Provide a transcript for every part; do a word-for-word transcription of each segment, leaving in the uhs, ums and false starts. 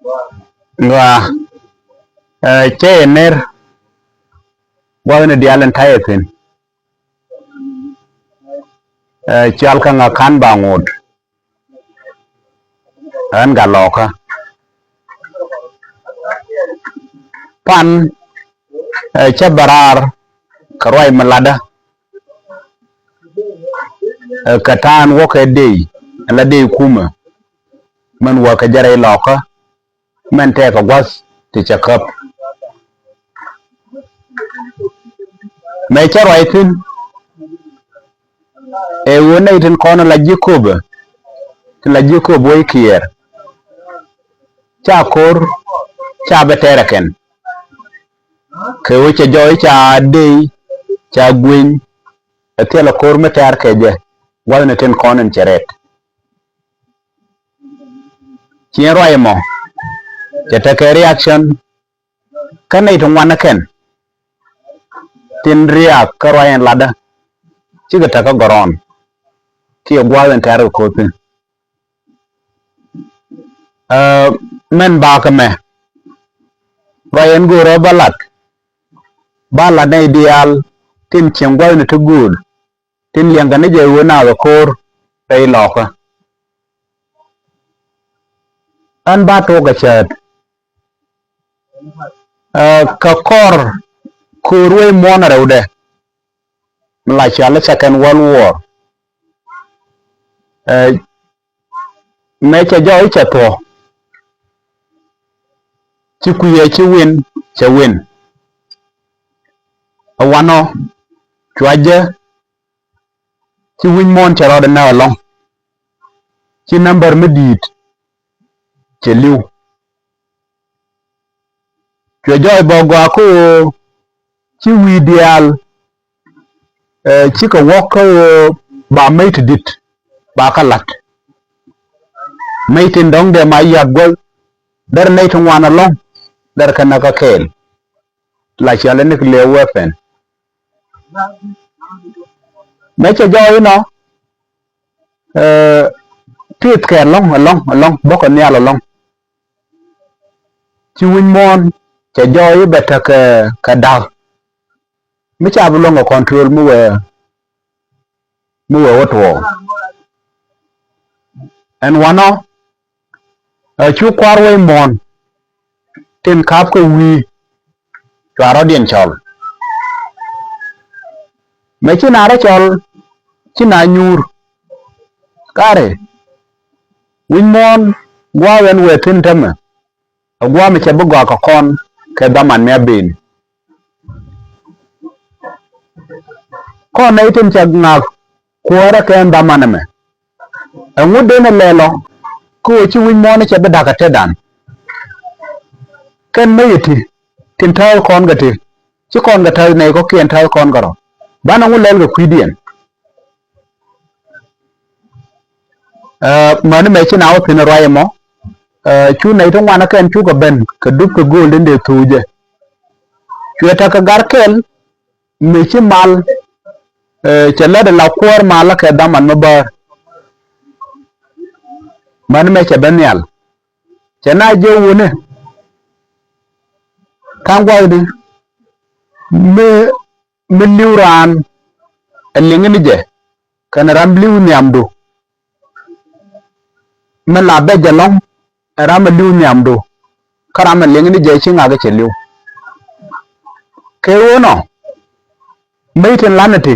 Ŋa, ɛ, cɛ yɛ ner gua̱thni diaal in ta̱yɛ thi̱n. Ɛ, cɔal kä ŋa ka̱n ba ŋot. Ɣän Gat Lɔɔkä. Pan, ɛ, cä bä raar kɛ ruac mi latdä. Ɛ, kɛ ta̱a̱n wäkɛ dey, ɛ la dey kumɛ. Mɛn wäkɛ jɛ rɛy Lɔɔkä. Mɛn tɛɛkɛ gua̱th ti cɛ käp. Mëë cä ruac thi̱n, ɛ ɣöö nɛy tin kɔn la ji̱ köpɛ, ti la ji̱ köp wec kiɛɛr. Ca ko̱r, ca bä tɛɛrɛ kɛn. Kɛ ɣöö cɛ jɔɔc ca dey, ca gueny, ɛ thilɛ ko̱r mi tɛɛr kɛ jɛ, gua̱thni tin kɔn in cɛ rɛt. Ci ɛn ruac ɛmɔ cɛ tekɛ reaction kä nɛy ti ŋuan ɛ kɛn tin riaak kä ruac ɛn latdä, cikɛ tek kä gɔ̱rɔn kiɛ gua̱a̱th ɛn tɛ̈r kɛ ko̱thin. Ɛ, mɛn bakɛ mɛ ruac ɛn go̱o̱rä bä lat, ba lat nɛy diaal tin cieŋ gua̱thni ti gööl tin liɛŋkɛ ni jɛ ɣöö naath ɛ ko̱o̱r rɛy Lɔɔkä. Ɣän ba tok ɛ cäät, ɛ, kɛ kɔr ko̱o̱r wec muɔ̱ɔ̱n rɛwdɛ mi la cɔal i̱ Second World War. Ɛ, mëë cɛ jɔɔc cɛ thuɔ̱k, ci kui̱ ɛ ci win, cɛ win. Ɛ wanɔ cua jɛ ci wi̱c muɔ̱ɔ̱n cɛ rɔɔdɛ näk ɛlɔ̱ŋ, ci nambär mi di̱i̱t cɛ li̱w. Cuɛ jɔɔc bä gɔaa kä ɣöö ci wi̱i̱ diaal, ɛ, cikɛ wäk kä ɣöö ba mec ti di̱t ba kä la̱t. Mec tin dɔ̱ŋ dee ma yiath guäth, derɛ nɛy ti ŋuan ɛlɔ̱ŋ, derɛ kɛ näk kä kɛɛl. La cɔal i̱ nuclear weapon. Mëë cɛ jɔɔc inɔ, ɛ, tuith kɛ ɛlɔ̱ŋ, ɛlɔ̱ŋ, ɛlɔ̱ŋ, bäkɛ nhial ɛlɔ̱ŋ. Ci wi̱c muɔ̱ɔ̱n cɛ jɔɔc i̱ bɛ tekɛ kɛ da̱k mi ca bi luäŋ kɛ control mi wee, mi wee wä tuɔɔk. Ɛn wanɔ, ɛ, cu kua̱r wec muɔ̱ɔ̱n tin ka̱p kɛ wi̱i̱, cua rɔ̱diɛn cɔl. Mëë ci na rɔ cɔl, ci na nyuur. Karɛ wi̱c muɔ̱ɔ̱n gua̱a̱th ɛn wëë thi̱n täämɛ, ɛ gua̱a̱th mi cɛ bi gɔaa kɛ kɔn kɛ dhaman mi a ben. Kɔn nɛy tin cɛ ŋa̱k kuäärä kɛ ɛn dhaman ɛmɛ. Ɛŋu den ɛ lɛl ɔ kä ɣöö ci wi̱c muɔ̱ɔ̱n cɛ bi da̱k ɛ tetdan? Kɛn mec ɛ ti tin täth kɔn kɛ ti, ci kɔn kɛ täth nɛy kɔ̱kiɛn täth kɔn kärɔ̱. Banɛ ŋu lɛl kɛ kui̱diɛn? Ɛ, mäni mɛ ci na wä thi̱n ruac ɛmɔ, ɛ, cu nɛy ti ŋuan ɛ kɛn cukɛ ben kɛ dup kɛ gööl tin dee thuucɛ. Cuɛ tekɛ gar kɛl mi ci mal, ɛ, cɛ lät ala kuäär mal kɛ dhaman mi bäär. Mäni mɛ cɛ ben nhial. Cɛ na jiɛ wunɛ. Ka̱n gua̱thni mi, mi li̱w raan ɛ liŋi ni jɛ kɛnɛ ram li̱w nhiamdu. Mi la bɛ jɛ lɔ̱ŋ ɛ ram ɛ li̱w nhiamdu. Kä ram ɛ liŋi ni jɛ ci ŋa̱k cɛ li̱w. Kɛ ɣöö nɔ mec tin lanɛ ti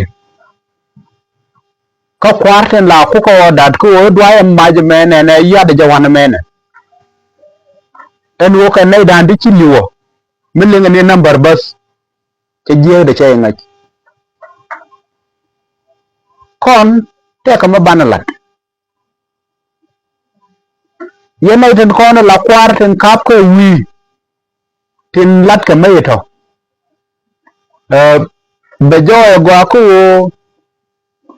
kä kua̱r tin la kukɛ ɣɔw dat kä ɣöö duayɛ mac mɛnɛ nɛ yiadɛ jɛ wanɛ mɛnɛ. Ɛn ɣöö kɛ nɛy da̱a̱n ti ci li̱wä mi liŋɛ ni nambär bäth. Cɛ jiääkdɛ cɛ iŋäc. Kɔn tɛkɛ mi banɛ la̱t. Yɛn nɛy tin kɔn la kua̱r tin ka̱p kɛ wi̱i̱ tin la̱t kɛ mec tɔ. Ɛ, bɛ jɔɔc ɛ gɔaa kä ɣöö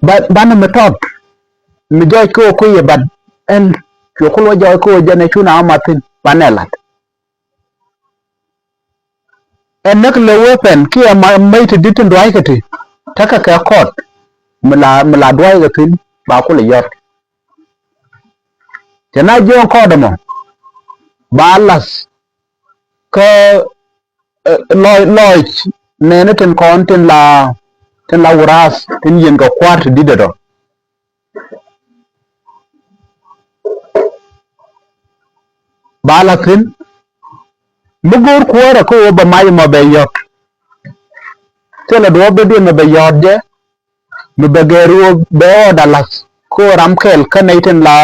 ba, banɛ mi tɔt mi jɔɔc kä ɣöö kui̱ yɛ bat ɛn cuɛ kul wä jɔɔc kä ɣöö jɛn ɛ cu na wä mathin banɛ la̱t. Ɛ näk lɛ wee pɛn kiɛ ma mec ti di̱t tin dua̱ckɛ ti tekɛ kɛ kɔt mi la, mi la dua̱ckɛ thi̱n ba kulɛ yɔt. Cɛ na jiɔn kɔɔt ɛmɔ ba lath kä, eh, lɔc, lɔc nɛni tin kɔn tin la, tin la wurath tin yiɛn kɛ kua̱r ti di̱t ɛ dɔ. Ba la thi̱n mi go̱o̱r kuäärä kä ɣöö bɛ mac ɛmɔ bɛ yɔ̱t. Thilɛ duɔ̱ɔ̱p dɔ̱diɛn mɛ bɛ yɔ̱t jɛ mi bɛ gɛɛr ɣöö bɛ ɣɔɔd a la̱th kä ɣöö ram kɛɛl kä nɛy tin la,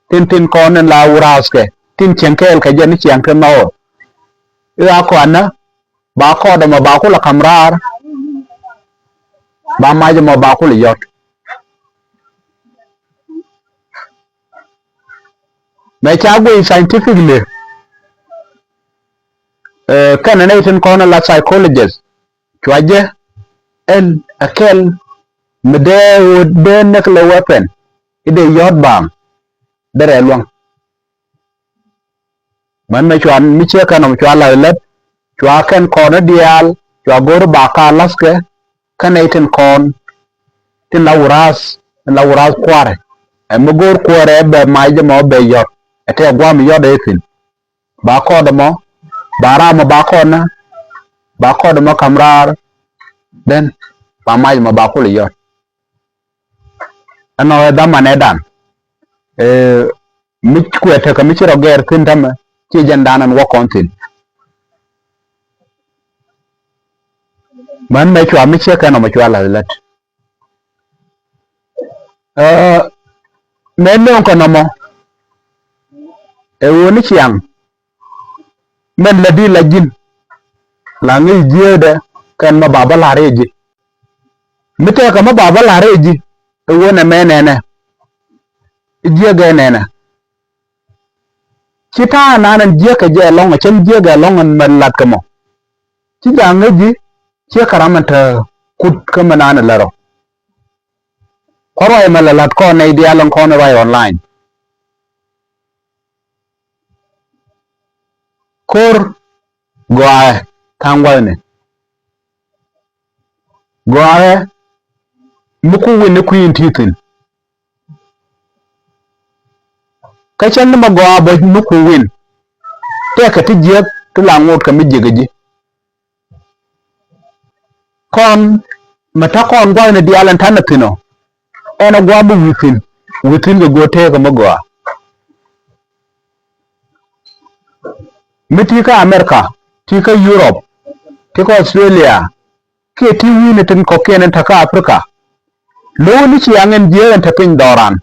tin, tin kɔn in la wurathkɛ tin cieŋ kɛɛl kɛ jɛ ni ciaŋ tin nhɔɔk. I̱ a kɔanä ba kɔɔdɛ mɔ ba kulɛ ka̱m raar, ba mac ɛmɔ ba kulɛ yɔ̱t. Mɛ ca guiy scientifically, eh, kɛnɛ nɛy tin kɔn la psychologist cua jɛ ɛn a kɛl mi dee ɣöö dee nuclear weapon i̱ dee yɔ̱t baaŋ derɛ luaŋ. Män mɛ cua mi ciek kɛn ɔm cua lath lät, cua kɛn kɔn i̱ diaal, cua go̱o̱r i̱ ba ka la̱thkɛ kä nɛy tin kɔn tin la wurath, tin la wurath kua̱rɛ. Ɛ mi go̱o̱r kuäärɛ bɛ mac ɛmɔ bɛ yɔ̱t, ɛ tɛ gua̱a̱m yɔ̱t ɛ thi̱n. Ba kɔɔdɛ mɔ, ba ram mɔ ba kɔɔdɛ, ba kɔɔdɛ mɔ ka̱m raar, then ba mac ɛmɔ ba kulɛ yɔ̱t. Ɛnɔ ɛ dhamanɛ dan, eh, mi kuɛ tekɛ mi ci rɔ gɛɛr thi̱n tämɛ, ci jɛn dan ɛn wä kɔn thi̱n. Män mɛ cua mi ciek kɛn ɔmɔ cua la̱th lät. Eh, mɛ nööŋ kɛ nɔmɔ ɛ ɣöö ni ciaŋ mɛn lät i̱ la ji̱n la ŋäc jiääkdɛ kɛn mɛ ba bä la̱r i̱ ji̱. Mi tɛkɛ mɛ ba bä la̱r i̱ ji̱ ɛ ɣöö nɛ mɛ nɛnɛ i̱ jiääkɛ nɛnɛ. Ci ta̱a̱ nan ɛn jiäkɛ jɛ ɛlɔ̱ŋ, ɛ cäŋ jiäkɛ ɛlɔ̱ŋ ɛn mɛ la̱t kɛ mɔ. Ci ja̱a̱ŋ ŋäc ji̱ ciɛ kɛ ram ɛn te kut kä mɛ nan ɛ lät rɔ. Kɔ ruac mɛ lɛ la̱t kɔn nɛy diaal ɛn kɔn ruac online. Ko̱r gɔaaɛ tha̱a̱ŋ gua̱thni. Gɔaaɛ mi ku wi̱n ni kui̱ in ti thi̱n. Kä cäŋ ni mɛ gɔaa bä mi ku wi̱n. Tɛkɛ ti jiäk ti la ŋot kɛ mi jiäk ɛ ji̱. Kɔn mɛ ta̱ kɔn gua̱thni diaal ɛn ta̱n ɛ thi̱n ɔ. Ɛn ɛ gua̱a̱ mi wi̱i̱ thi̱n, wi̱i̱ thi̱n kɛ go̱o̱r tëëkɛ mi gɔaa. Mi ti kä America, ti kä Europe, ti kä Australia, kiɛ ti wi̱i̱ni tin kɔ̱kiɛn in te kä Africa. Lo̱w ni ciaŋ in jiääk in te piny dhɔran.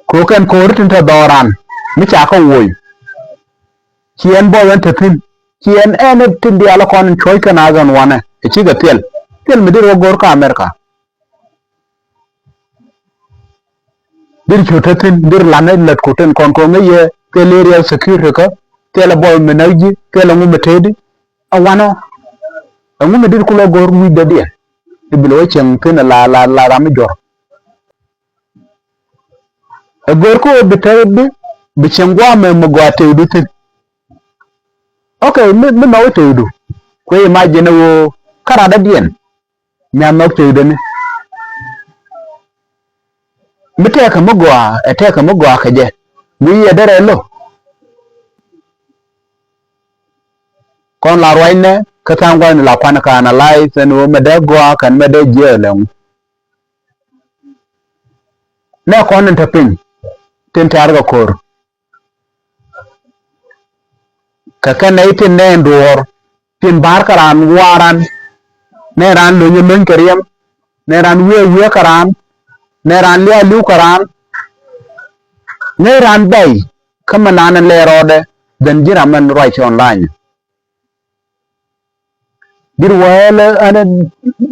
Ko̱kɛn ko̱ri tin te dhɔran mi ca kä woc. Ciɛn buɔth in te thi̱n. Ciɛn ɛn in tin diaal kɔn in cuɔ̱c kɛn a dhɔn wanɛ ɛ cikɛ thil. Thil mi dir wä go̱r kä America. Dir cu te thi̱n, dir lanɛ lät ku tin kɔn ko̱ŋ i̱ yɛ thil area security kä, thil ɛ buɔth mi näk ji̱, thil ɛ ŋu mi tëëdi. Ɛ wanɔ. Ɛ ŋu mi dir kulɛ go̱r wi̱cdädiɛn. I̱ bi lɛ wä cieŋ thi̱n ɛ la, la, la ram mi juɔ̱r. Ɛ gör kä ɣöö bi te bi, bi cieŋ gua̱a̱mɛ mi gɔaa tëëdu thi̱n. Ok, mi, mi nhɔk i̱ tëëdu. Kuɛ imagine ɣöö kä radädiɛn mi a nhɔk tëëdäni. Mi tɛkɛ mi gɔaa, ɛ tɛkɛ mi gɔaa kɛ jɛ. Guiy yɛ derɛ lo̱. Kɔn la ruacnɛ kä tha̱a̱ŋ gua̱thni la kuan kɛ analyze ɛn ɣöö mɛ dee gɔaa kɛn mɛ dee jiɛɛl ɛŋu. Nɛ kɔn in te piny tin tɛ̈r kɛ ko̱r. Kɛ kɛn nɛy tin nɛɛn duɔ̱ɔ̱r tin ba̱a̱r kɛ raan waaran. Nɛy raan lo̱ny ɛ lo̱ny kɛ riɛm. Nɛy raan wiee wiee kɛ raan. Nɛy raan lia̱a̱ li̱w kɛ raan. Nɛy raan bɛy kä mi naan in lɛ rɔɔdɛ dhɛn ji̱ ram ɛn ruac online. Dit wä ɛlɛ ɛn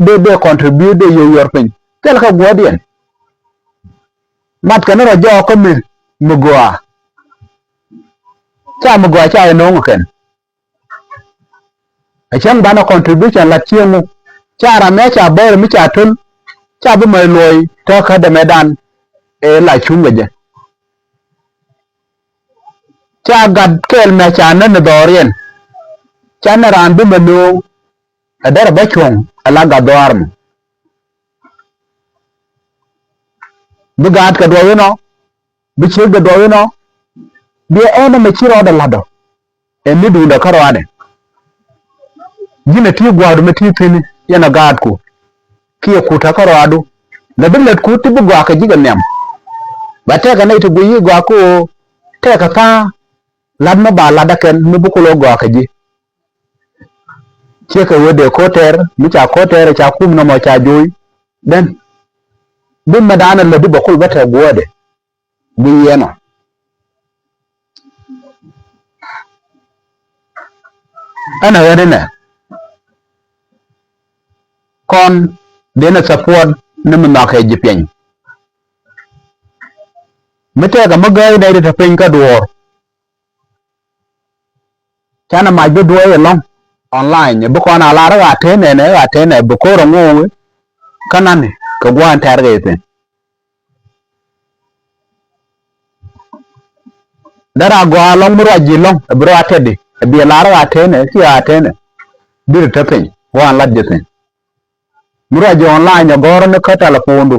dee, dee contribute dee yio̱w yuɔr piny. Thil kä guɔ̱ɔ̱diɛn. Mat kɛn rɔ jɔɔk kä mi, mi gɔaa. Ca mi gɔaa ca yɛ no̱o̱ŋ kɛn. Ɛ cäŋ banɛ contribution lat cieŋ ŋu. Ca ram mɛ ca bäär mi ca töl. Ca bi mɛ luɔ̱ɔ̱c tääkä dɛmɛdan. Ɛ la cuŋ kɛ jɛ. Ca gat kɛɛl mɛ ca nän ni dhɔriɛn. Ca ni raan bi mɛ nööŋ. Ɛ derɛ bä cuɔ̱ŋ ɛ la gat dhɔaar mɔ. Bi gaat kɛ duɔth inɔ. Bi ciek kɛ duɔth inɔ. Biɛ ɛn ɛmɛ ci rɔɔdɛ la̱tdɔ. Ɛn ni duundɛ kärɔaadɛ. Ji̱n ɛ ti gua̱a̱du mi ti thi̱n yɛn ɛ gaatku. Kiɛ kutä kärɔaadu. Lɛ bi lät kut ti bi gɔaa kɛ ji̱ kɛ nhiam. Bɛ tɛkɛ nɛy ti guiy i̱ gɔaa ki ɣöö tɛkɛ tha̱a̱ŋ la̱t mi ba la̱t ɛ kɛn mi bi kulɛ gɔaa kɛ ji̱. Ciekɛ wee dee ko̱tɛɛr mi ca ko̱tɛɛr ca kum nɔmɔ ca jo̱o̱c. Dɛn bi mɛ daanɛ lät di bɛ kul bä tɛk guɔ̱ɔ̱dɛ. Bi yɛn ɔ. Ɛn ɛ ɣän inɛ kɔn denɛ support ni mi nhɔakɛ ji̱ piɛny. Mi tɛkɛ mi gääc nɛy ti te piny kä duɔ̱ɔ̱r. Canɛ mac bi duɔ̱ɔ̱c ɛlɔ̱ŋ online bi kɔn a lar ɣaa tenɛ nɛ ɣaa tenɛ bi ko̱r ɛŋu kä nani kɛ gua̱a̱n tɛ̈r kɛ thi̱n. Dee raa gɔaa ɛlɔ̱ŋ mi ruac ji̱ ɛlɔ̱ŋ ɛ bi ruac tɛ̈di ɛ bi ɛ lar ɣaa tenɛ kiɛ ɣaa tenɛ. Bi ri te piny gua̱a̱n lat ji̱ thi̱n. Mi ruac ji̱ online ɛ gɔ̱rä ni kä telephone du.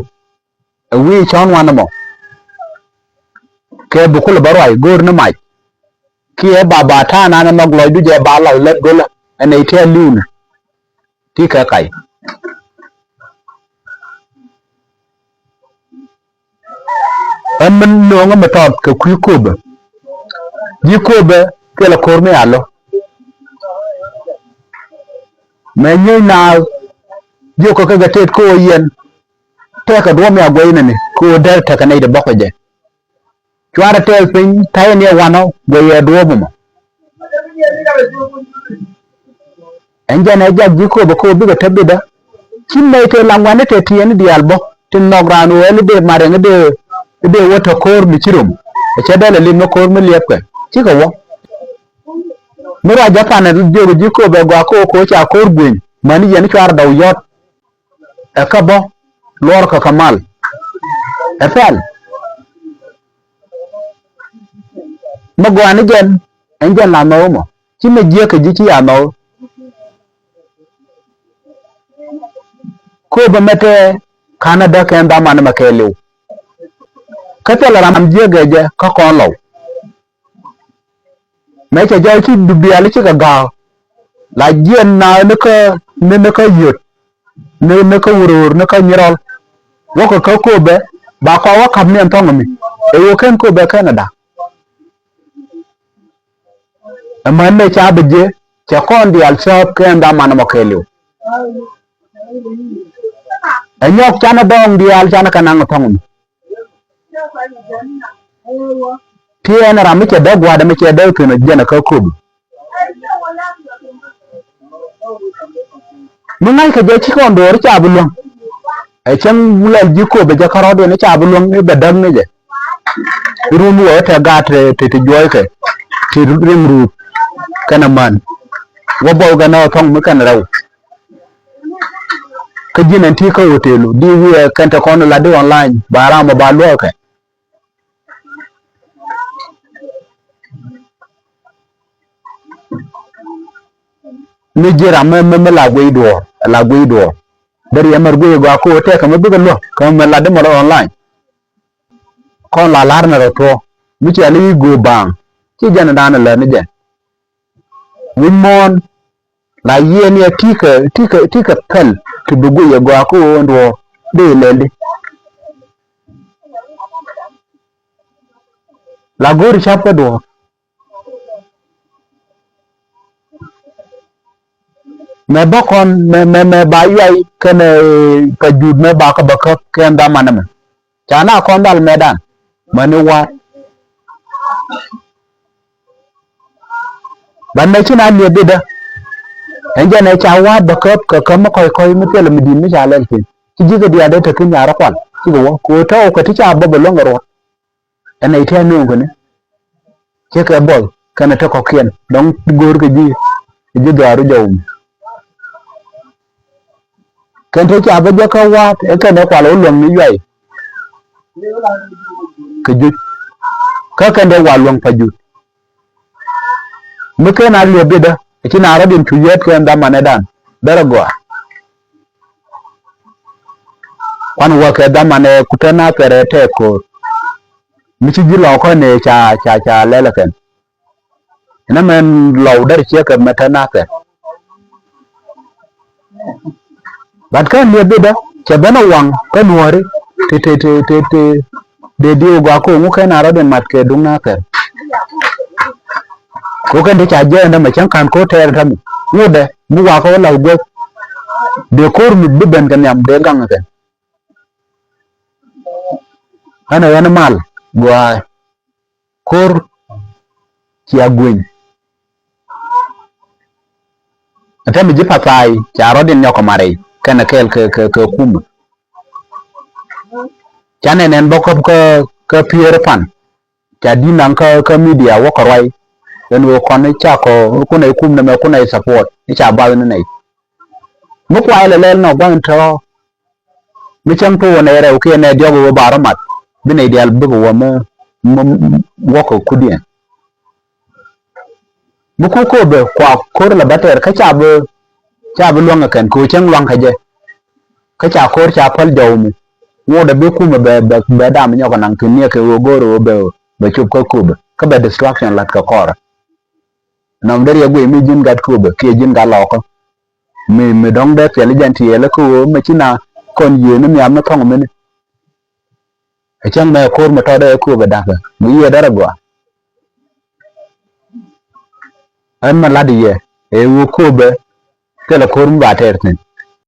Ɛ wi̱i̱ cɔ̱ɔ̱n wanɛ mɔ. Kɛ bi kulɛ bä ruac go̱o̱r ni mac. Kiɛ ba ba ta̱a̱ nanɛ nhɔk lɔcdu jɛ ba lath lät go̱lä ɛn nɛy ti a li̱wni. Ti kɛ kac. Ɣän mi nööŋä mi tɔt kɛ kui̱ köpɛ. Ji̱ köpɛ thilɛ ko̱r mi a lo̱. Mɛ nyieeny naath jiökɛ kɛ kɛ tet kä ɣöö yɛn. Tɛkɛ duɔ̱ɔ̱p mi a guɛcnɛ ni kɛ ɣöö dee tekɛ nɛy ti bɔ̱kɛ jɛ. Cuarɛ tɛɛth piny ta̱yɛ ni ɛ wanɔ guɛcɛ duɔ̱ɔ̱p ɛmɔ. Ɛn jɛn ɛ jak ji̱ köpɛ kɛ ɣöö bikɛ te bitdä. Ci nɛy tëë lam wanɛ tëë tiɛɛni diaal bä tin nhɔk raan ɣöö ɛn i̱ dee mat ɛn i̱ dee i̱ dee wä te ko̱o̱r mi ci rom. Ɛ cɛ dee lɛ lim ni ko̱o̱r mi liɛpkɛ cikɛ wä. Mi ruac jɛ panɛ jiök ji̱ köpɛ gɔaa ko̱o̱r ko̱o̱r ca ko̱o̱r gueny mäni yɛn cuarɛ dɔw yɔ̱t. Ɛ kä bä luɔrkɛ kɛ mal. Ɛ pɛl. Mi gɔaa ni jɛn ɛn jɛn la nhɔw mɔ ci mi jiäk kɛ ji̱ ci ya nhɔw. Kööbä mɛ tɛ ka̱n a däk kɛn dhaman mɛ kɛɛliw. Kä thilɛ ram jiäk ɛ jɛ kä kɔn lɔw. Mëë cɛ jɔɔc ci dubiali cikɛ ga̱a̱k. La jiɛn na ni kä ni ni kä yöt ni ni kä wurur ni kä nyirɔl. Wäkɛ kä köpɛ ba kɔak wä ka̱p ni ɛn thɔ̱ŋ mi ɛ ɣöö ken köpɛ ken ɛ da̱k. Ɛ män ni ca bi jiɛ cɛ kɔn diaal cääp ken dhaman mɔ kɛɛliw. Ɛ nyɔk canɛ dɔ̱ŋ diaal canɛ kɛ naŋ thɔ̱ŋ mi. Ti ɛn ram mi cɛ dee gua̱a̱dɛ mi cɛ dee thi̱n ɔ jiɛn ɛ kä köp. Mi ŋa̱ckɛ jɛ ci kɔn do̱r ca bi luäŋ. Ɛ cäŋ lɛl ji̱ köp ɛ jɛ kärɔ̱diɛn ca bi luäŋ i̱ bɛ däk ni jɛ. I̱ run wä tɛ gaat ti ti juɔckɛ ti riŋ ruuth kɛnɛ män. Wä bɔl kɛn ɛ thɔ̱ŋ mi kɛn rɛw. Kä ji̱n ɛn ti kä hotelu di wiɛ kɛn te kɔn la di online ba ram ba luɔkɛ. Mi ji̱ ram mi mi la guiy duɔɔr la guiy duɔɔr. Deri ɛmɛr guiy gɔaa ko tɛk kɛ mi bikɛ luɔk kɛ mi la di mɔ online. Kɔn la lar ni rɔ tuɔ mi cia li go baaŋ. Ci jɛn dan lɛ ni jɛn. Wi̱c muɔ̱ɔ̱n. La yiëë ni ɛ tikɛ tikɛ tikɛ pɛl ti bi guiyɛ gɔaa kä ɣöö ɛn duɔ̱ɔ̱r dee lɛl di. La go̱o̱ri ca̱p kä duɔ̱ɔ̱r. Mɛ bä kɔn mɛ mɛ mɛ ba yuay kɛnɛ pajut mɛ ba kä bä käp kɛn dhamanɛ mɛ. Ca na kɔn dhal mɛtdan mäni wa̱a̱t. Banɛ ci na liep bitdä. Ɛn jɛn ɛ ca wa̱a̱t bä käp kɛ käm mi kɔc kɔc mi thilɛ mi di̱i̱t mi ca lɛl thi̱n ci ji̱ kɛ diaal dee te kä nyaar kual cikɛ wä kɛ ɣöö tɔ̱ kɛ ti ca bä bä luäŋ kɛ ruɔ̱t. Ɛn ɛ ti a nööŋ kɛ ni cɛ kɛ buɔth kɛnɛ te kɔ̱kiɛn dɔ̱ŋ go̱o̱r kɛ ji̱ ji̱ dhɔaar wi̱c jɔwum. Kɛn te ca bä jɛ kä wa̱a̱t ɛ kɛn ɛ kual wä luäŋ ni yuay. Kɛ juc kä kɛn dee wa luäŋ pa juc. Mi ken a liep bitdä ɛ ci na rɔ̱diɛn cu yɛɛt kɛn dhamanɛ dan bɛ rɔ gɔaa. Kuan wä kɛ dhamanɛ kutɛ na thɛrɛ tɛɛk ko̱o̱r. Mi ci ji̱ lɔɔkä ni ca ca ca lɛl kɛn. Inɛ mɛn lɔw dɛr ciɛ kɛ mɛ te nathɛr. But kɛn liɛ bidä cɛ ben a waŋ kä nuɔri ti ti ti ti ti. Dee diw gɔaa ko ŋu kɛn a rɔdin mat kɛ duŋ nathɛr. Ko kɛn ti ca jɛ ɛndä mɛ cäŋ kan ko tɛɛr tami ŋu dɛ mi wakä wä law guäth. Dee ko̱r mi bi ben kɛ nhiam dee gaŋ kɛn. Ɣän ɛ ɣän mal gua̱a̱ ko̱r cia gueny. Ɛ tɛm ji̱ pathai ca rɔ̱din nyɔk kɛ marɛy kɛnɛ kɛɛl kɛ kɛ kɛ kumä. Ca nɛn ɛn bä käp kä kä piëër pan ca di̱n naŋ kä kä midia wä kɛ ruay. Ɛn ɣöö kɔn i̱ cakɔ kunɛ i̱ kum nɛmɛ kunɛ i̱ support i̱ ca bath ni nɛy. Mi kuay lɛ lɛl nɔ gua̱n tɔ̱. Mi cäŋ tuwä nɛy rɛw kiɛ nɛy diɔk wä ba rɔ mat bi nɛy diaal bikɛ wä mi mi wäkɛ kudiɛn. Mi ku kööbɛ kua ko̱r la bä tɛr kä ca bi ca bi luäŋ kɛ kɛn kɛ cäŋ luaŋ kɛ jɛ. Kä ca ko̱r ca päl jɔw mi ŋuudɛ bi kumɛ bɛ bɛ bɛ dam nyɔk naŋ thi̱n niɛ kɛ ɣöö go̱o̱r ɣöö bɛ bɛ cop kä kööbɛ kä bɛ destruction lat kɛ kɔrɛ. Nɔm der yɛ guiy mi ji̱n gat kööbɛ kiɛ ji̱n gat lɔɔkä. Mi mi dɔ̱ŋ dee piɛl jɛn ti yɛlɛ kä ɣöö mɛ ci na kɔn yiëë ni nhiam ni thɔŋ mini. Ɛ cäŋ mɛ ko̱r mi tɔt dee kööbɛ da̱kä mi yiëë därɛ gɔaa. Ɣän mɛ lat yɛ ɛ ɣöö kööbɛ thilɛ ko̱r mi ba tɛɛr thi̱n.